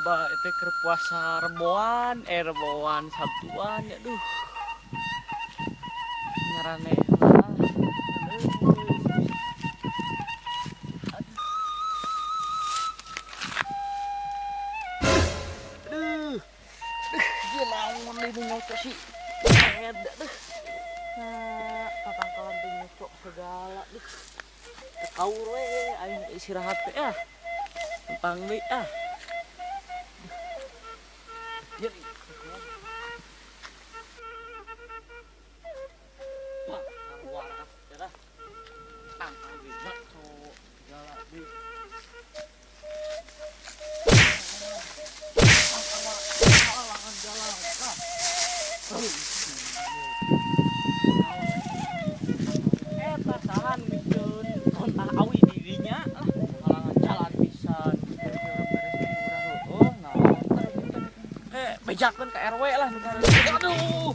Coba itu keur puasa reboan, eh, reboan Sabtuan ya. Duh, nyaraneh lah. Aduh. Aduh. Aduh, dia naon deui nu nyocok sih. Aduh. Nah, tatangkalan teh nyocok segala, duh. Teu kaur we aing istirahat teh ah. Tentang deui ah. Jadi, wah, waras ya. Tangkal deui nyocok segala deui. Halangan jalan lah. Eta sahan mikeun kontah awi di dinya lah. Halangan jalan pisan. Oh, naon teh. Eh, bejakeun ke RW lah. Aduh.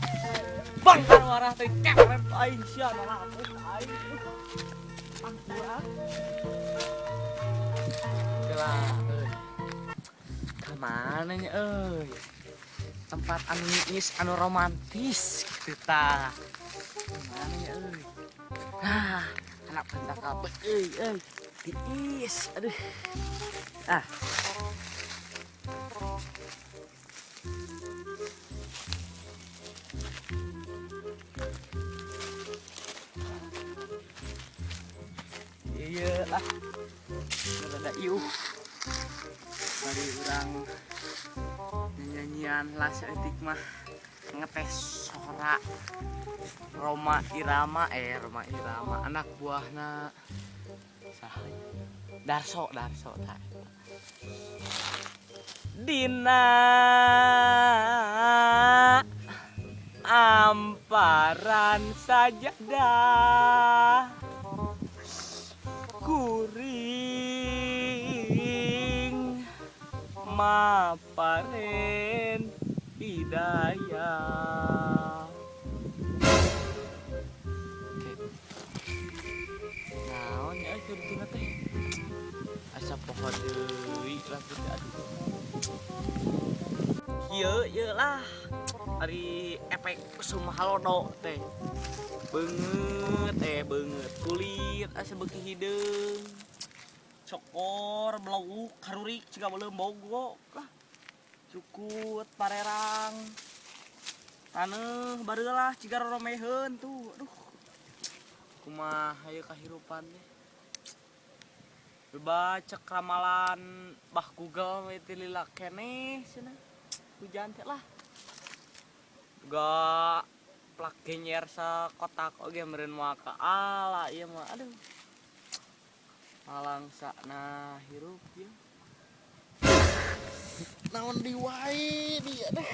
Bangkar warah teh kepret aing sia nalapuk aing. Pangkurang. Lah, euy. Kamana nya euy? Tempat anu niis, anu romantis gitu tah. Kamana nya euy? Ah, anak pentak kabeh euy euy. Tiis, aduh. Ah. Iya lah. Rada iuh. Bari urang nyanyian lah saeutik mah, ngetes sora Rhoma Irama, eh, Rhoma Irama anak buahna saha ya? Darso, Darso tah. Dina amparan sajadah kuring maparen hidayah. Oke. Naon ya keur teh? Asa poho deui lah teh, aduh. Kieu ieu lah. Ari efek sum halodo teh. Beungeut, eh, beungeut kulit asa beuki hideung. Cokor belawuk karurik ciga beuleum bogo lah. Cukut parerang. Taneuh bareulah ciga roromeheun tuh. Aduh. Kumaha ieu kahirupan teh? Coba cek ramalan bah Google we teh lila keneh cenah. Hujan teh lah. Juga plak genyer sakotak oge meureun moal ka ala ieu mah, aduh. Malangsa nah hirup ieu. Naon di wae dia aduh.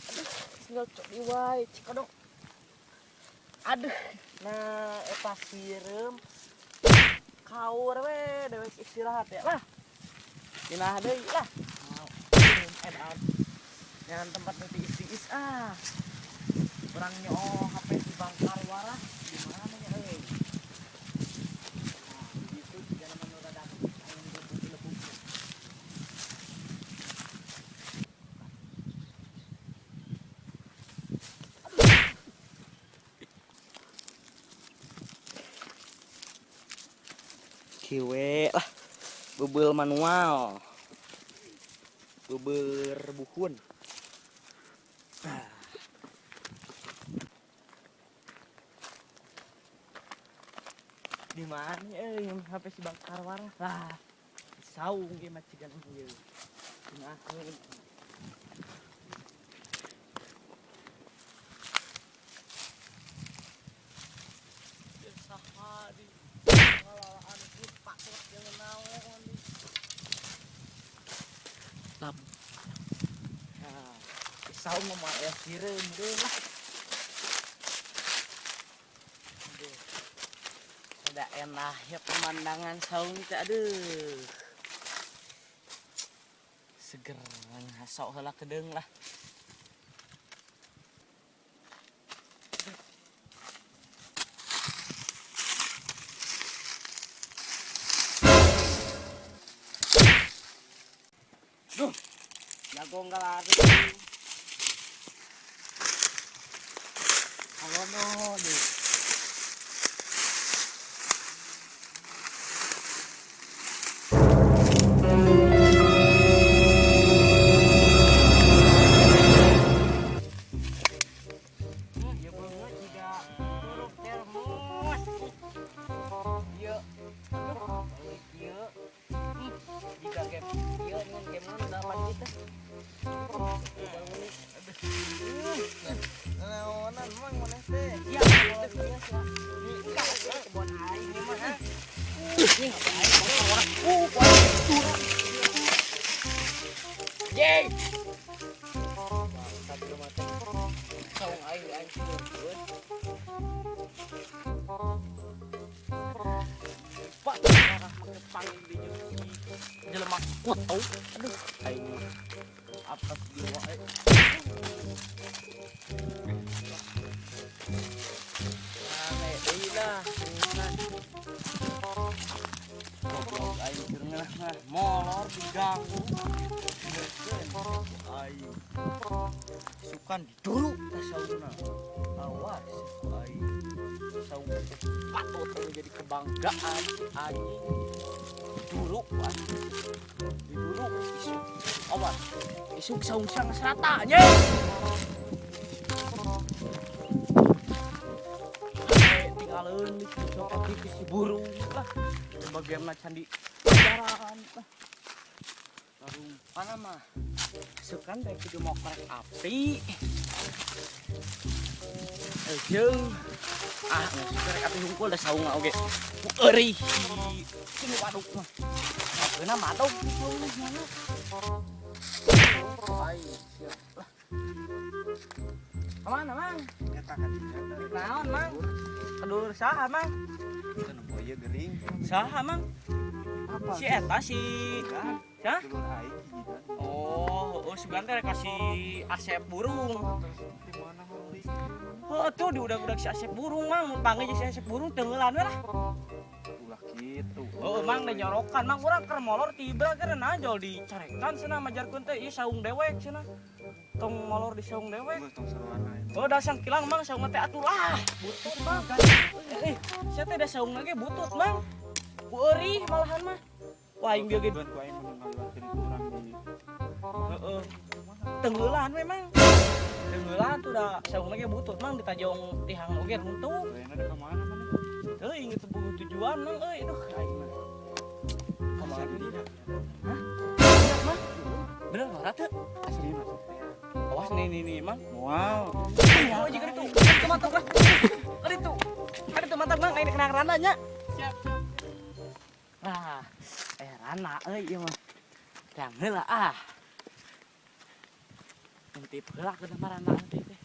Aduh, nyocok di wae cikodok. Aduh, nah eta sireum kaur we dewek istirahat ya lah. Pindah deui lah. Jangan tempat nu tiis-tiis ah. Urang nyoo HP di bangkar warah di mana nya euy? Nah, gitu jigana mah nu rada anu lebuk-lebuk. Kieu we lah. Beubeul manual. Beubeul buhun. Ah. Di mana euy yang HP si bangkar warah? Lah, saung ge mah cigan ieu. Kumaha? Saha di ngalalaan patut jeung naon di. Lap. Nah, saung mah aya sireum deui lah. Aduh. Ada enak ya pemandangan saung teh, aduh. Seger ngasok heula kedeung lah. Duh. Jagong galari. Halono deh. Ya banget juga huruf termos. Ieu. Aduh, ieu. Jika game ieu ngan game naon dapat kita. Naonan mang maneh teh? Ya, iya sia. Kebon aing ieu mah. Nih, orang. Yeay. Bangsat lu mah teh. Saung aing dihancurkeun. Pak, arah make panggung di jeung si jelema kutu. Aduh, aing mah apes jiwa euy. Rame deui lah. Goblok aing keur ngeunah mah molor diganggu. Aing sukan diduru teh saungna. Awas aing. Saung teh patut anu jadi kebanggaan anjing. Diduru anjing. Diduru isuk. Awas. Isuk saung sang serata nya. Tinggalin di copot di si burung lah. Bagaimana candi jaran lah. Lalu mah sukan teh kudu mau korek api. Jeung ah geus korek api hungkul da saungna oge. Eureun. Sini waduk mah. Apeuna madog di saungna nya. Ai siap lah. Kemana, Mang? Eta ka dinya. Naon, Mang? Kadur saha, Mang? Teu nempo ieu gering. Saha, Mang? Apa? Si eta si Kan? Hah? Dulur aing gigitan. Oh, oh sugan teh kasih Asep burung. Terus di mana meuli? Oh, tuh di udah-udah si Asep burung, Mang. Mun panggil si Asep burung tenggelan we lah. Ulah kitu. Oh, Mang da nyorokan, Mang urang keur molor tiba keur najol dicarekan cenah majarkeun teh ieu saung dewek cenah. Tong molor di saung dewek. Geus tong seruan aing. Oh, da sangkilang Mang saung teh atuh lah. Butut, Mang. Sia teh da saung ge butut, Mang. Ku eurih malahan mah. Wah, aing bieu ge Tujuan ku aing mun ngaliwatkeun itu urang di heeh. Tenggelan we, Mang. Tenggelan tuh da saung ge butut, Mang ditajong tihang oge runtuh. Ayeuna ka mana maneh? Teuing geus boga tujuan, Mang euy. Aduh, aing mah. Kamana di dinya? Hah? Bener, Mang? Bener ora teu? Asli masuk teh. Awas nih nih nih, Mang. Moal. Oh, jika itu. Itu mantap lah. Ada itu. Ada itu mantap, Mang. Aing kena rana nya. Siap, siap. Nah, rana euy ieu mah. Yang heula ah. Intip heula ke rana teh teh.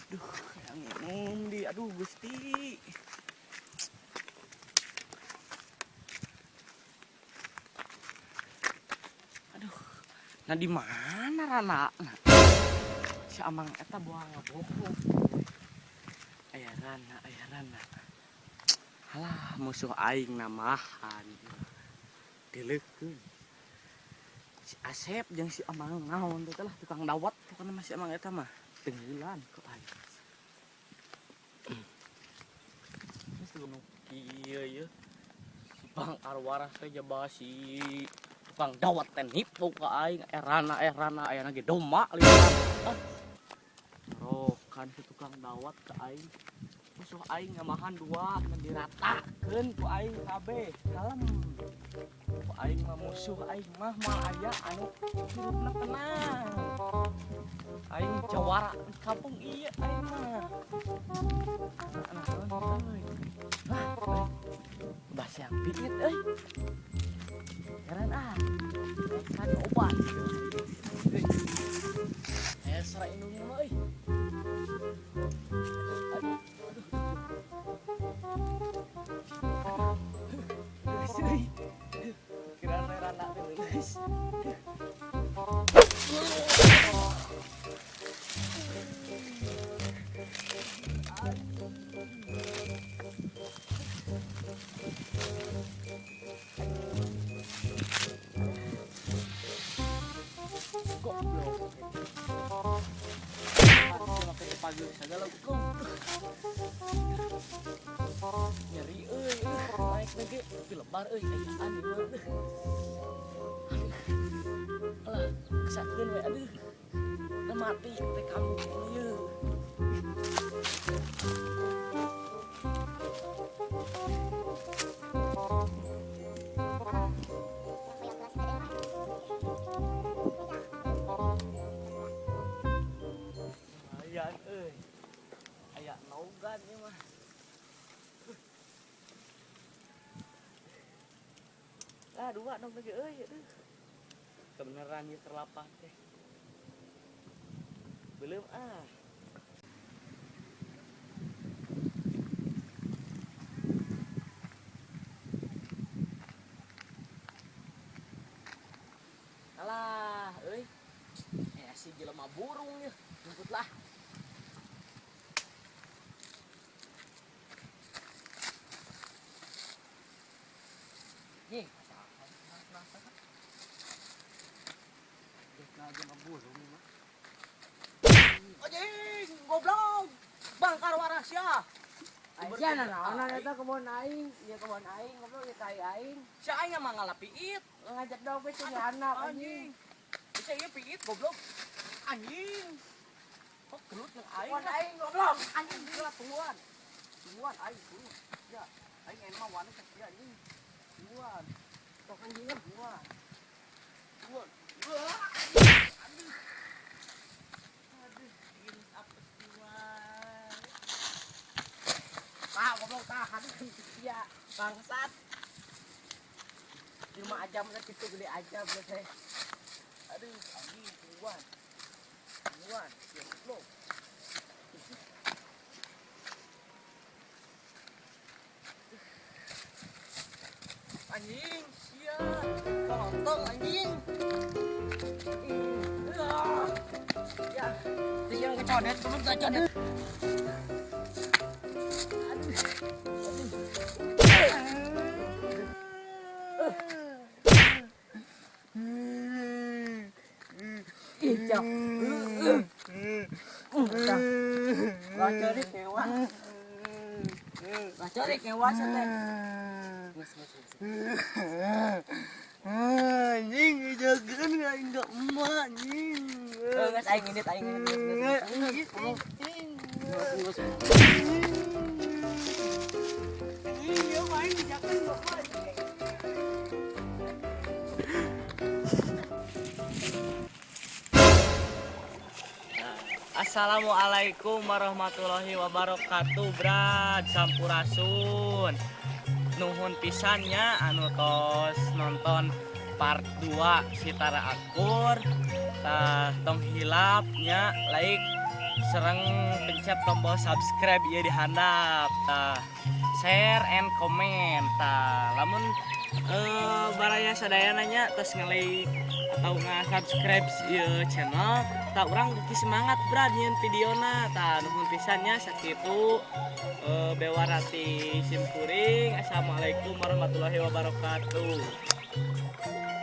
Duh, yang minum di aduh Gusti. Aduh, nah di mana rana? Nah, si Amang eta buang ngabohong. Aya rana, aya rana. Alah, musuh aing namahan. Dileukeun. Si Asep jeung si Amang naon teh lah tukang dawet pokona mah si Amang eta mah. Tenggelan ku aing. Geus nu kieu ye. Si Bang Arwarah teh jaba si tukang dawet teh nipu ka aing erana erana aya ge doma lian. Ah. Rokan si tukang dawet ka aing. Musuh aing ngamahan dua nu diratakeun ku aing kabeh. Kalem. Ku aing mah musuh aing mah moal aya anu hirupna tenang. Aing jawara di kampung ieu aing mah. Nah, euy. Lah, euy. Udah siang piit euy. Heran ah. Kan obat. Euy. Serai indungna mah euy. Aduh. Geus euy. Kiraan we rana teh geus. Goblok. Pasti make pagi segala goblok. Nyeri euy, naik lagi tapi lebar euy ayaan ieu mah. Aduh. Alah, kesakeun we aduh. Udah mati teh kamu ieu. Lumayan euy. Aya nogan ieu mah. Lah dua dong lagi euy aduh. Kebeneran ieu terlapah teh. Belum ah. Alah, euy. Si jelema burung ya, jemputlah. Nih, anjing, goblok. Bangkar waras ya. Sia naon eta kebon aing, ieu kebon aing goblok ieu tai aing. Sia aing mah ngalapiit. Ngajak dong we teh anak anjing. Bisa ieu piit goblok. Anjing. Kok gelut jeung aing? Kebon aing goblok. Anjing gila tungguan. Tungguan aing tunggu. Ya, aing emang wani ka sia anjing. Tungguan. Tok anjing tungguan. Tungguan. Wah. Aduh. Aduh, ini apes jiwa. Tah goblok tah aduh sia bangsat. Di rumah ajam teh kitu gede ajam teh. Aduh, anjing tungguan. Tungguan, ya goblok. Anjing, sia. Tolong anjing. Ya, tinggal kecodet, belum kecodet. Ih, cok. Lah cari kewa. Lah cari kewa teh. Anjing, jagaan aing enggak emak anjing. Geus aing indit aing indit. Geus. Iya, main dijakan bapak. Assalamualaikum warahmatullahi wabarakatuh, Brad. Sampurasun. Nuhun pisannya anu tos nonton part 2 Sitara Akur. Tah tong hilapnya like sereng pencet tombol subscribe ieu di handap. Tah share and comment. Tah lamun baraya sadayana nya tos nge-like atau nge-subscribe ieu channel, tah urang beuki semangat Brad nyieun videona. Tah nuhun pisannya sakitu bewarati simkuring. Assalamualaikum warahmatullahi wabarakatuh.